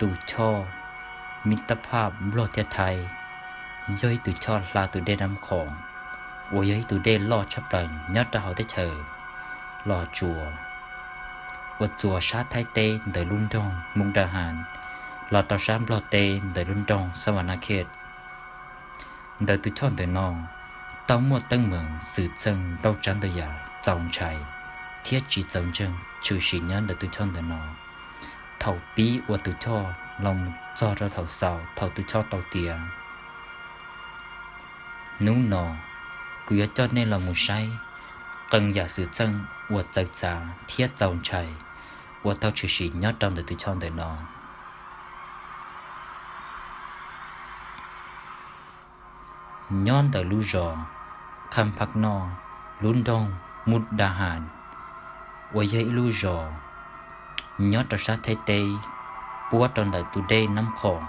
Tus choj Mib Tab Phaj Nplog thiab Thaib yog ib tug choj hla tus dej Nab Khoom, uas yog ib tug dej loj tshaj plaws nyob rau hauv teb chaws Los Tsuas, uas txuas sab Thaib teb ntawm lub nroog Mus Da Has los rau sab Nplog teb ntawm lub nroog Xab Vas Nas Khej. Ntawm tus choj ntawm no tau muaj teeb meem xwm txheej ntau tsav ntau yam txaus ntshai thiab tsis txaus ntseeg tshwm sim nyob ntawm tus choj ntawm no. Thaum pib ua tus choj los mus txog rau thaum xaus thaum tus choj tau tiav. Hnub no kuv yuav coj nej los mus saib qee yam xwm txheej uas txawv txav thiab txaus ntshai uas tau tshwm sim nyob rau ntawm tus choj ntawm no. Nyob ntawm lub zos Kham Phaj Noj, lub nroog Mus Da Has, uas yog ib lub zos nyob rau sab Thaib teb, puab rau ntawm tus dej Nab Khoom,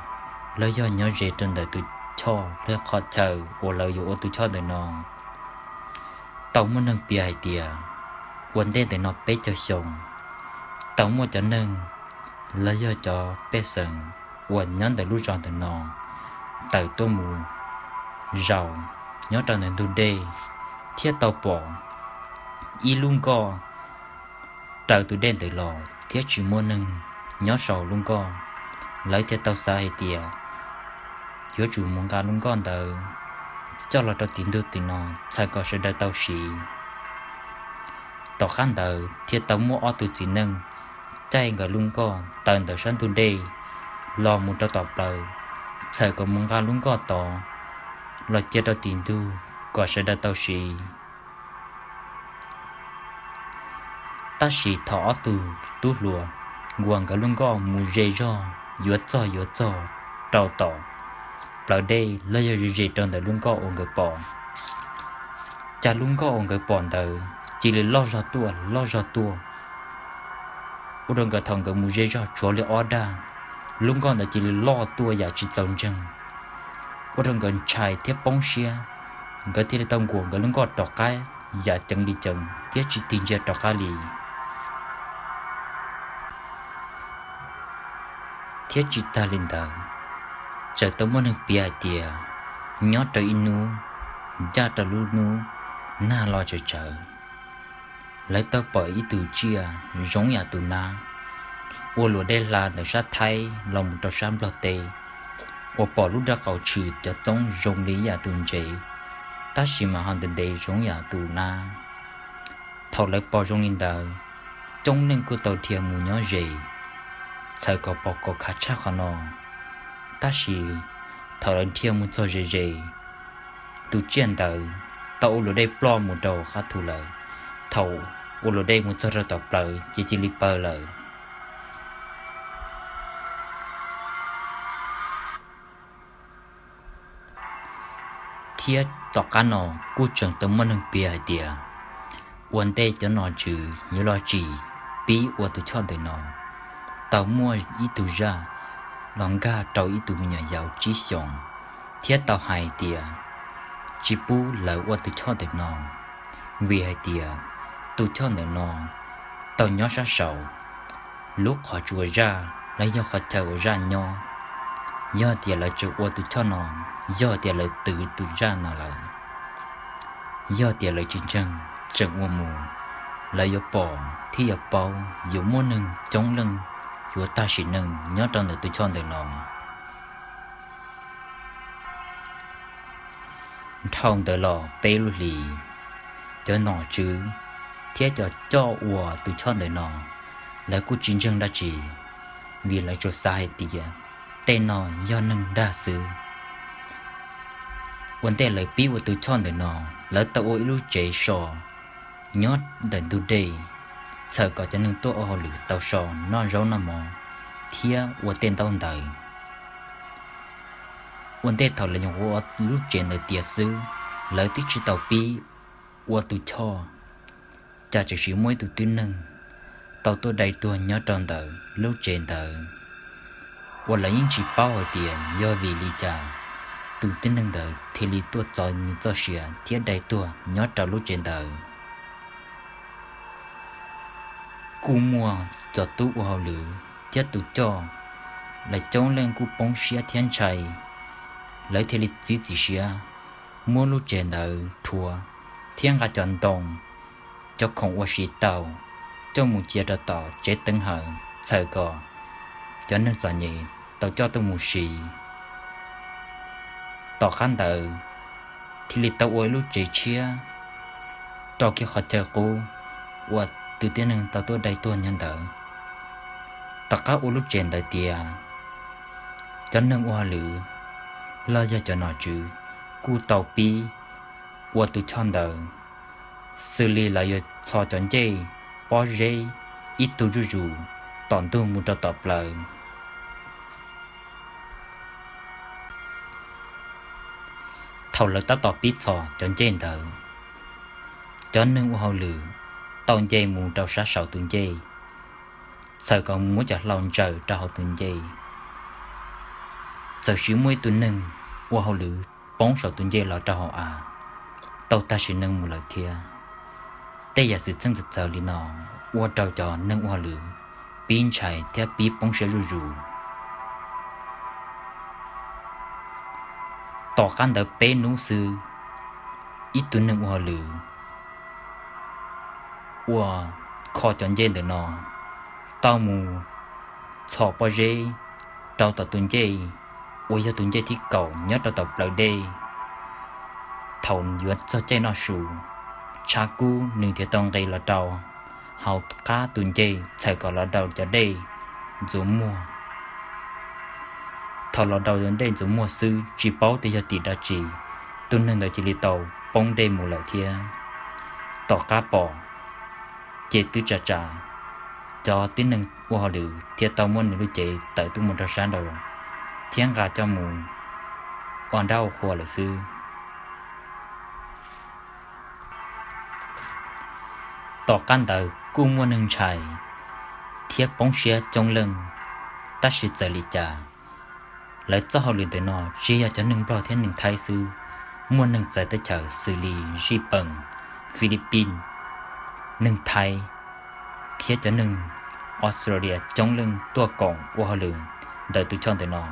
los yog nyob ze rau ntawm tus choj los qhov chaw uas lawv yuav ua tus choj ntawm no. Tau muaj neeg piav hais tias ua ntej ntawm no peb caug xyoo, tau muaj cov neeg los yog cov pej xeem uas nyob ntawm lub zos ntawm no tawm tuaj mus zaum nyob rau ntawm ntug dej, thiab tau pom ib lub nkoj raws tus dej ntawd los thiab tsis muaj neeg nyob saum lub nkoj. Lawv thiaj tau xav hais tias yuav tsum mus nqa lub nkoj ntawd coj los rau tim ntug tim no txhawm kom sawv daws tau siv. Tom qab ntawd thiaj tau muaj ob tug txiv neej caij nkawd lub nkoj taws ntawm sab ntug dej los mus rau tom plawv, txhawm kom mus nqa lub nkoj tod los cia rau tim ntug kom sawv daws tau siv. Tab sis thaum ob tug tub hluas nkuas nkawd lub nkoj mus ze zog yuav txog yuav txog rau tom plawv dej los yog ze ze rau ntawm lub nkoj uas nkawd pom, cas lub nkoj uas nkawd pom ntawd cia li loj zog tuaj loj zog tuaj, ua rau nkawd thaum nkawd mus ze zog tshuav li ob dag, lub nkoj ntawd cia li loj tuaj yam tsis txaus ntseeg, ua rau nkawd ntshai thiab poob siab. Nkawd thiaj li tau nkuas nkawd lub nkoj rov qab yam ceev li ceev thiab tsis tig ntsia rov qab li. Thiab tsis tag li ntawd, txawm tau muaj neeg piav hais tias nyob rau ib hnub ncaj rau lub hnub nag los tsawv tsawv, lawv tau pom ib tug tsiaj zoo yam tus nab ua luam dej hla ntawm sab Thaib los mus rau sab Nplog teb, uas pom lub dej qaum tshwm cov txoob zoo li yam tus ntsev, tab sis mas ho ntev ntev zoo yam tus nab. Thaum lawv pom zoo li ntawd, coob leej kuj tau dhia mus nyob ze, txhawm kom pom kom khav tshaj qhov no. Tab sis thaum lawv dhia mus txog ze ze, tus tsiaj ntawd tau ua luam dej ploj mus rau qab thu lawm. Thaum ua luam dej mus txog rau tom plawv ces cia li pawg lawm. Thiab tom qab no kuj tseem tau muaj neeg piav hais tias ua ntej cov nom tswv yuav los tsim pib ua tus choj ntawm no, tau muaj ib tug zaj los nkag rau ib tug me nyuam yaus tsib xyoos, thiab tau hais tias tsis pub lawv ua tus choj ntawm no, vim hais tias tus choj ntawm no tau nyob sab saud lub qhov tsua zaj los yog qhov chaw uas zaj nyob. Yog tias lawv tseem ua tus choj no, yog tias lawv twv tus zaj no lawm, yog tias lawv tsis ntseeg tseem ua mus, lawv yuav pom thiab yuav paub yuav muaj neeg coob leej yuav tag sim neej nyob rau ntawm tus choj ntawm no. Dhau ntawd los peb lub hlis, cov nom tswv thiab cov coj ua tus choj ntawm no, lawv kuj tsis ntseeg dab tsi, vim lawv tsuas xav hais tias tej no yog neeg dag xwb. Ua ntej lawv pib ua tus choj ntawm no, lawv tau ua ib lub tsev so nyob ntawm ntug dej, txhawm kom cov neeg tuaj ua hauj lwm tau so noj zaub noj mov thiab ua tej ntaub ntawv. Ua ntej thaum lawv nyuam qhuav ua lub tsev ntawd tiav xwb, lawv twb tsis tau pib ua tus choj, cas tseem sim muaj ib tug tib neeg tau tuaj dai tuag nyob rau ntawm lub tsev ntawd, uas lawv yeej tsis paub hais tias yog vim li cas tus tib neeg ntawd thiaj li tuaj txov nws txoj sia thiab dai tuag nyob rau lub tsev ntawd. Kuj muaj cov tub ua hauj lwm thiab tus coj lawv coob leej kuj poob siab thiab ntshai, lawv thiaj li txiav txim siab muab lub tsev ntawd rhuav thiab nqa cov ntoo, cov khoom uas siv tau coj mus cia rau tom tsev teev hawm txhawm kom cov neeg txom nyem tau coj tuaj mus siv. Tom qab ntawd thiaj li tau ua ib lub tsev tshiab rau kiag qhov chaw qub uas tus tib neeg tau tuaj dai tuag nyob ntawd. Tom qab ua lub tsev ntawd tias cov neeg ua hauj lwm los yog cov nom tswv kuj tau pib ua tus choj ntawd, xws li lawv yuav txhos cov ncej pob zeb ib tug zuj zus tom ntug mus rau tom plawv. Thaum lawv tab tom pib txhos cov ncej ntawd, cov neeg ua hauj lwm tau nce mus rau sab saum tus ncej, txhawm kom muab cov hlau ntsaws rau hauv tus ncej. Txawm sis muaj ib tug neeg ua hauj lwm poob saum tus ncej los rau hauv av, tau tag sim neej mus lawm thiab. Tej yam xwm txheej txawv txawv li no ua rau cov neeg ua hauj lwm pib ntshai thiab pib poob siab zuj zus. Tom qab ntawd peb hnub xwb, ib tug neeg ua hauj lwm uas kho cov ncej ntawm no tau mus txhos pob zeb rau tom tus ncej uas yog tus ncej thib kaum nyob rau tom plawv dej. Thaum yuav txog caij noj su, tshav kub nws thiaj tau nqis los rau hauv qab tus ncej txhawm kom los rau cov dej ntxuav muag. Thaum los rau cov dej ntxuav muag xwb tsis paub tias yog tim dab tsi, tus neeg ntawd cia li tau poob dej mus lawm thiab. Tom qab pom ces twb tsam tsam, cov tib neeg ua hauj lwm thiaj tau muab nws lub cev tawm tuaj mus rau sab nraud thiab nqa coj mus ua nrab ua qhua lawm xwb. Tom qab ntawd kuj muaj neeg ntshai thiab poob siab coob leej, tab sis txawm li cas lawv txoj hauj lwm ntawm no tsis yog cov neeg Nplog thiab neeg Thaib xwb, muaj neeg txawv teb chaws xws li Zij Pees, Philippines, neeg Thaib thiab cov neeg Australia coob leej tuaj koom ua hauj lwm ntawm tus choj ntawm no.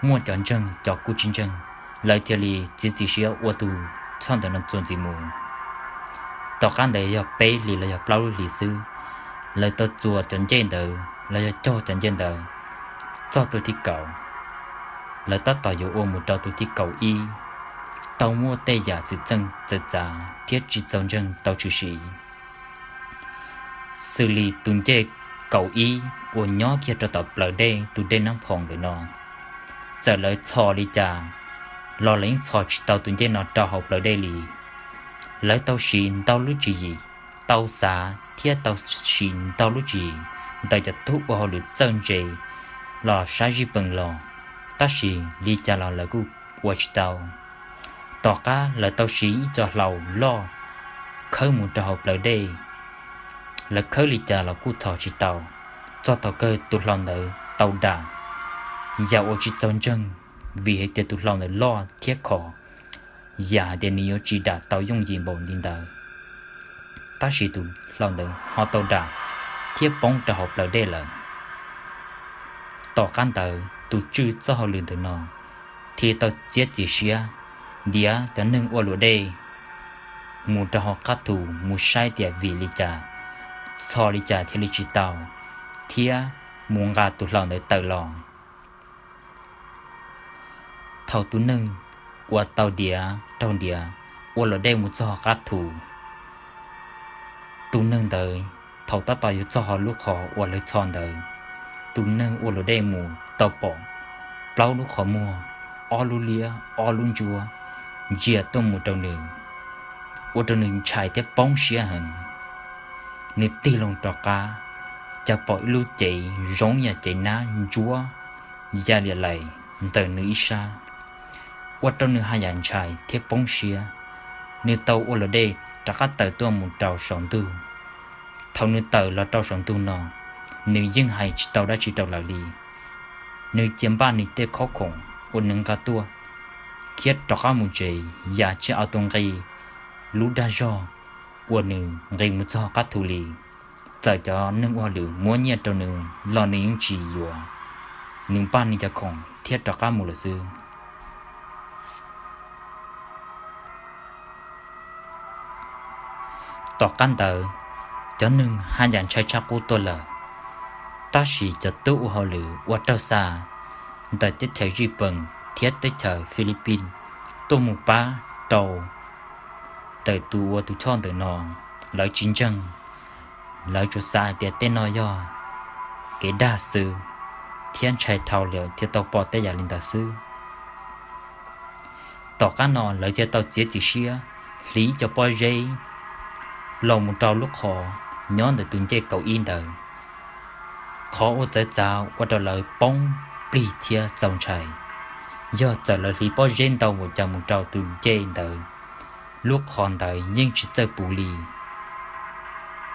Muaj cov ntseeg cov kuj tsis ntseeg, lawv thiaj li txiav txim siab ua tus choj ntawm no txuas ntxiv mus. Tom qab ntawd yog peb hlis los yog plaub lub hlis xwb, lawv tau txuas cov ncej ntawd los yog cog cov ncej ntawd txog tus thib kaum. Lawv tab tom yuav ua mus rau tus thib kaum ib, tau muaj tej yam xwm txheej txawv txav thiab tsis txaus ntseeg tau tshwm sim. Xws li tus ncej kaum ib uas nyob kiag rau tom plawv dej tus dej Nab Phoom ntawm no, txawm lawv txhos li cas los lawv yeej txhos tsis tau tus ncej no rau hauv plawv dej li. Lawv tau siv ntau lub tswv yim, tau xav thiab tau siv ntau lub tswv yim ntawm cov tub ua hauj lwm txawj ntse los sab Zij Pees los, tab sis li cas los lawv kuj ua tsis tau. Tom qab lawv tau siv ib co hlau loj khawb mus rau hauv plawv dej, lawv khawb li cas los kuj txhos tsis tau. Txog thaum kawg tus hlau ntawd tau dam, yam uas tsis txaus ntseeg, vim hais tias tus hlau ntawd loj thiab khov, yam hais tias nws yuav tsis dam tau yooj yim npaum li ntawd. Tab sis tus hlau ntawd ho tau dam thiab poob rau hauv plawv dej lawm. Tom qab ntawd tus tswj txoj hauj lwm ntawm no thiaj tau txiav txim siab ntiav cov neeg ua luam dej mus rau hauv qab thu mus saib tias vim li cas, txhos li cas thiaj li tsis tau, thiab mus nqa tus hlau ntawd tawm los. Thaum tus neeg uas tau ntiav raug ntiav ua luam dej mus txog qab thu, tus neeg ntawd thaum tab tom yuav txog hauv lub qhov uas lawv txhos ntawd, tus neeg ua luam dej mus tau pom plaub lub qhov muag, ob lub liab ob lub ntsuab ntsia tuaj mus rau nws, ua rau nws ntshai thiab poob siab heev. Nws tig loo rov qab, cas pom ib lub cev zoo yam cev nab ntsuab ya liam lais ntawm nws ib sab, ua rau nws haj yam ntshai thiab poob siab. Nws tau ua luam dej rov qab tawm tuaj mus rau saum ntug. Thaum nws tawm los rau saum ntug no, nws yeej hais tsis tau dab tsi rau lawv li. Nws cia npaj nws tej khob khoom uas nws nqa tuaj, thiab rov qab mus tsev yam tsis au tau nqi lub dag zog uas nws nqis mus txog qab thu li. Txawm cov neeg ua hauj lwm muab nyiaj rau nws los nws yeej tsis yuav. nws npaj nws cov khoom thiab rov qab mus lawm xwb. Tom qab ntawd, cov neeg haj yam ntshai tshaj qub tuaj lawm, tab sis cov tub ua hauj lwm ua raug xa ntawm teb chaws Zij Pees thiab teb chaws Philippines tuaj mus pab rau ntawm tus ua tus choj ntawm no, lawv tsis ntseeg. Lawv tsuas xav hais tias tej no yog kev dag xwb, thiab ntshai dhau lawm thiaj tau pom tej yam li ntawd xwb. Tom qab no lawv thiaj tau txiav txim siab hliv cov pob zeb los mus rau lub qhov nyob ntawm tus ncej kaum ib ntawd. Qhov uas txawv txav ua rau lawv poob plig thiab txaus ntshai, yog txawm lawv hliv pob zeb ntau npaum cas mus rau tus ncej ntawd, lub qhov ntawd yeej tsis txawj puv li.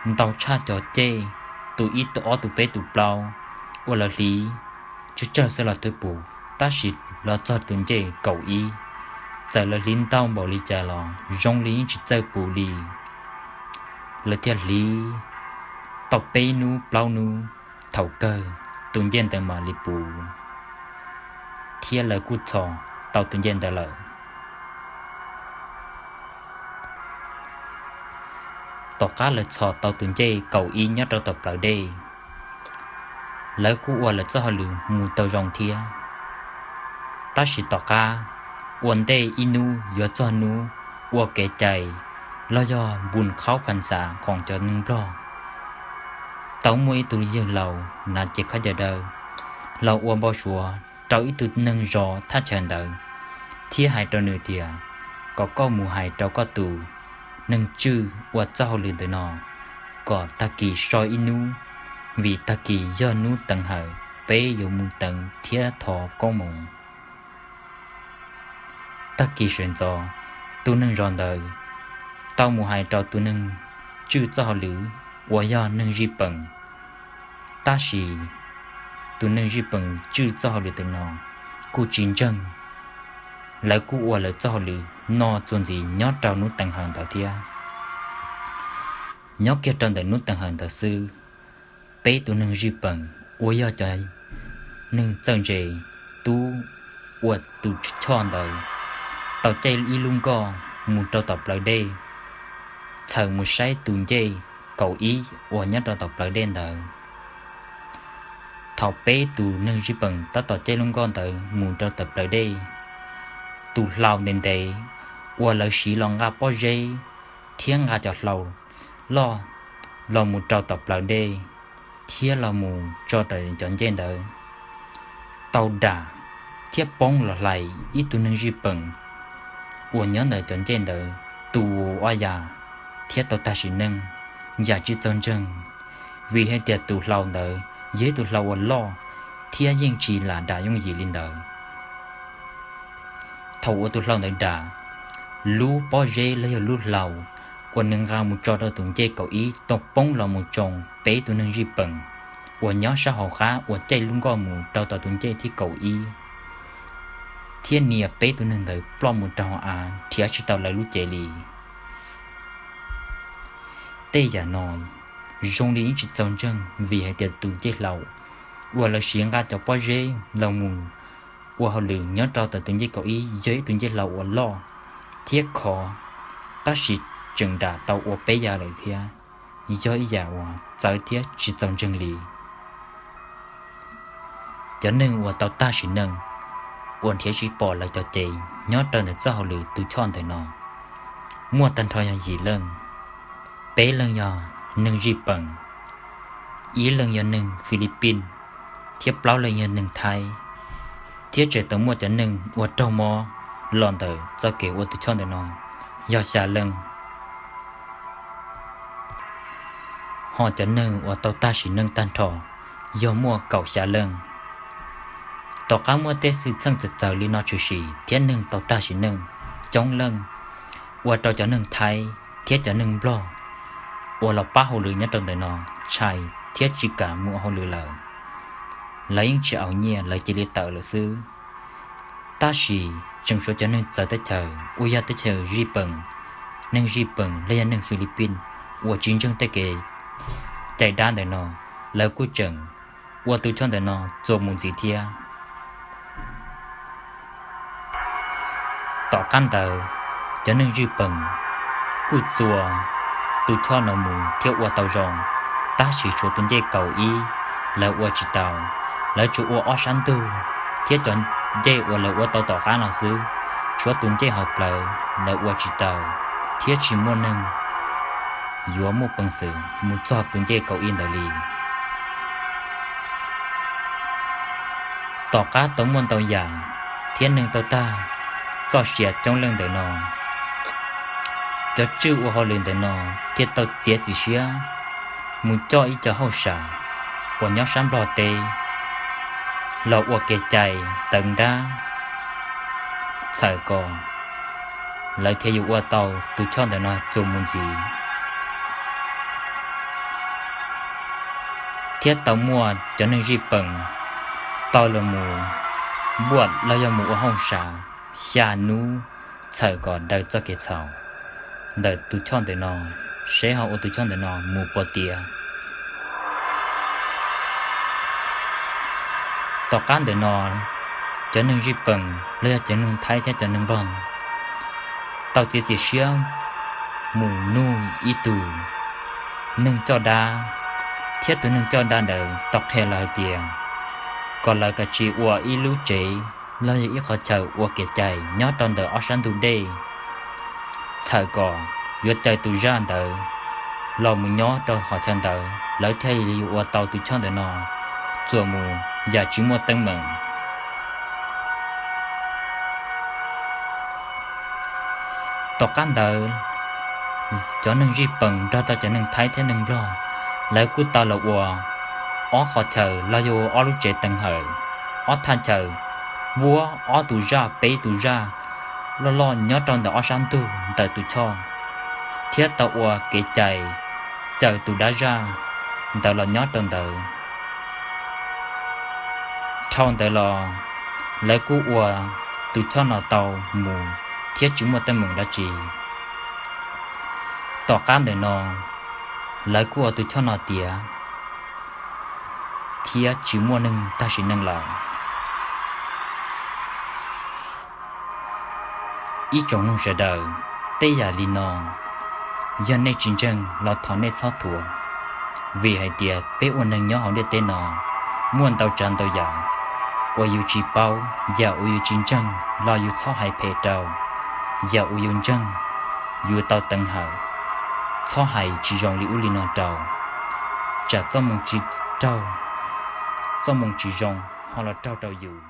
Ntau tshaj cov ncej, tus ib, tus ob, tus peb, tus plaub uas lawv hliv tsawg tsawg xwb los twb puv, tab sis los txog tus ncej kaum ib, txawm lawv hliv ntau npaum li cas los zoo li yeej tsis txawj puv li. Lawv thiaj hliv tau peb hnub plaub hnub, thaum kawg tus ncej ntawd mam li puv, thiab lawv kuj txhos tau tus ncej ntawd lawm. Tom qab lawv txhos tau tus ncej kaum ib nyob rau tom plawv dej, lawv kuj ua lawv txoj hauj lwm mus tau zoo thiab. Tab sis tom qab ua ntej ib hnub yuav txog hnub ua kev cai los yog npus qhaub phas xav khoom cov neeg Nplog, tau muaj ib tug yawg laus hnav cev khaub ncaws dawb los ua npau suav rau ib tug neeg zov thaj chaw ntawd, thiab hais rau nws tias kom koj mus hais rau koj tus neeg tswj ua txoj hauj lwm ntawm no kom tag kis so ib hnub, vim tag kis yog hnub teev hawm, peb yuav mus teev thiab thov koob hmoov. Tag kis sawv ntxov, tus neeg zov ntawd tau mus hais rau tus neeg tswj txoj hauj lwm uas yog neeg Zij Pees, tab sis tus neeg Zij Pees tswj txoj hauj lwm ntawm no kuj tsis ntseeg. Lawv kuj ua lawv txoj hauj lwm no txuas ntxiv nyob rau hnub teev hawm ntawd thiab. Nyob kiag rau ntawm hnub teev hawm ntawd xwb, peb tus neeg Zij Pees uas yog cov neeg txawj ntse tub ua tus choj ntawd tau caij ib lub nkoj mus rau tom plawv dej, txhawm mus saib tus ncej kaum ib uas nyob rau tom plawv dej ntawd. Thaum peb tus neeg Zij Pees tab tom caij lub nkoj ntawd mus rau tom plawv dej, tus hlau ntev ntev uas lawv siv los nqa pob zeb thiab nqa cov hlau loj los mus rau tom plawv dej thiab los mus tso rau cov ncej ntawd tau dam thiab poob los hlais ib tug neeg Zij Pees uas nyob ntawm cov ncej ntawd tus ua ya thiab tau tag sim neej, yam tsis txaus ntseeg, vim hais tias tus hlau ntawd yog ib tus hlau uas loj thiab yeej tsis lam dam yooj yim li ntawd. Thaum uas tus hlau ntawd dam, lub pob zeb los yog lub hlau uas nws nqa mus tso rau tus ncej kaum ib tau poob los mus tsoo peb tus neeg Zij Pees uas nyob sab hauv qab uas caij lub nkoj mus rau tom tus ncej thib kaum ib, thiab nias peb tus neeg ntawd ploj mus rau hauv av nrhiav tsis tau lawv lub cev li. Tej yam no zoo li yeej tsis txaus ntseeg vim hais tias tus ncej hlau uas lawv siv nqa cov pob zeb los mus ua hauj lwm nyob rau tom tus ncej kaum ib yog ib tus ncej hlau uas loj thiab khov, tab sis tseem dam tau ua peb ya lawm thiab, yog ib yam uas txawv thiab tsis txaus ntseeg li. Cov neeg uas tau tag sim neej uas nrhiav tsis pom lawv cov cev nyob rau ntawm txoj hauj lwm tus choj ntawm no muaj tag nrho yog yim leej, peb leej yog neeg Zij Pees, ib leej yog neeg Philippines, thiab plaub leej yog neeg Thaib, thiab tseem tau muaj cov neeg uas raug mob los ntawm txoj kev ua tus choj ntawm no yog xya leej. Ho cov neeg uas tau tag sim neej tag nrho yog muaj kaum xya leej. Tom qab muaj tej xwm txheej txawv txawv li no tshwm sim thiab neeg tau tag sim neej coob leej, ua rau cov neeg Thaib thiab cov neeg Nplog uas los pab hauj lwm nyob rau ntawm no ntshai thiab tsis kam mus ua hauj lwm lawm. Lawv yeej tsis aus nyiaj, lawv cia li tawm lawm xwb. Tab sis tseem tshuav cov neeg txawv teb chaws uas yog teb chaws Zij Pees, neeg Zij Pees los yog neeg Philippines uas tsis ntseeg tej kev cai dab ntawm no, lawv kuj tseem ua tus choj ntawm no txuas mus ntxiv thiab. Tom qab ntawd, cov neeg zij peem kuj txuas tus choj no mus thiab ua tau zoo, tab sis tshuav tus ncej kaum ib lawv ua tsis tau. Lawv tsuas ua ob sab ntug thiab cov ncej uas lawv ua tau tom qab no xwb, tshuav tus ncej hauv plawv lawv ua tsis tau, thiab tsis muaj neeg yuav muaj peev xwm mus txog tus ncej kaum ib ntawd li. Tom qab tau muaj ntau yam thiab neeg tau tag txoj sia coob leej ntawm no, cov tswj ua hauj lwm ntawm no thiaj tau txiav txim siab mus coj ib co hauj sam uas nyob sab Nplog teb los ua kev cai tawv nrab, txhawm kom lawv thiaj yuav ua tau tus choj ntawm no txuas mus ntxiv. Thiab tau muaj cov neeg zij peem tau los mus npuaj los yog mus ua hauj sam xya hnub, txhawm kom daws txoj kev txhaum ntawm tus choj ntawm no, seb ho ua tus choj ntawm no mus puas tiav. Tom qab ntawm no, cov neeg zij peem los yog cov neeg Thaib thiab cov neeg Nplog tau txiav txim siab mus nug ib tug neeg coj dab, thiab tus neeg coj dab ntawd tau qhia lawv hais tias kom lawv kav tsij ua ib lub tsev los yog ib qhov chaw ua kev cai nyob rau ntawm ob sab ntug dej, txhawm kom yuav caw tus zaj ntawd los mus nyob rau qhov chaw ntawd, lawv thiaj li yuav ua tau tus choj ntawm no txuas mus yam tsis muaj teeb meem. Tom qab ntawd, cov neeg zij peem nrog rau cov neeg Thaib thiab neeg Nplog, lawv kuj tau los ua ob qhov chaw los yog ua ob lub tsev teev hawm, ob thaj chaw, muab ob tus zaj peb tus zaj loj loj nyob rau ntawm ob sab ntug ntawm tus choj, thiab tau ua kev cai caw tus dab zaj ntawd los nyob rau ntawd. Dhau ntawd los, lawv kuj ua tus choj no tau mus thiab tsis muaj teeb meem dab tsi. Tom qab ntawm no, lawv kuj ua tus choj no tiav thiab tsis muaj neeg tag sim neej lawm. Ib tsoom mloog sawv daws, tej yam li no, yog nej tsis ntseeg los thov nej txhob thuam, vim hais tias peb ua neeg nyob hauv ntiaj teb no muaj ntau tsav ntau yam uas yus tsis paub, yam uas yus tsis ntseeg los yus txhob hais phem rau, yam uas yus ntseeg yus tau teev hawm, txhob hais tsis zoo li ub li no rau, tsam txoj moo tsis raug, txoj moo tsis zoo ho los raug rau yus.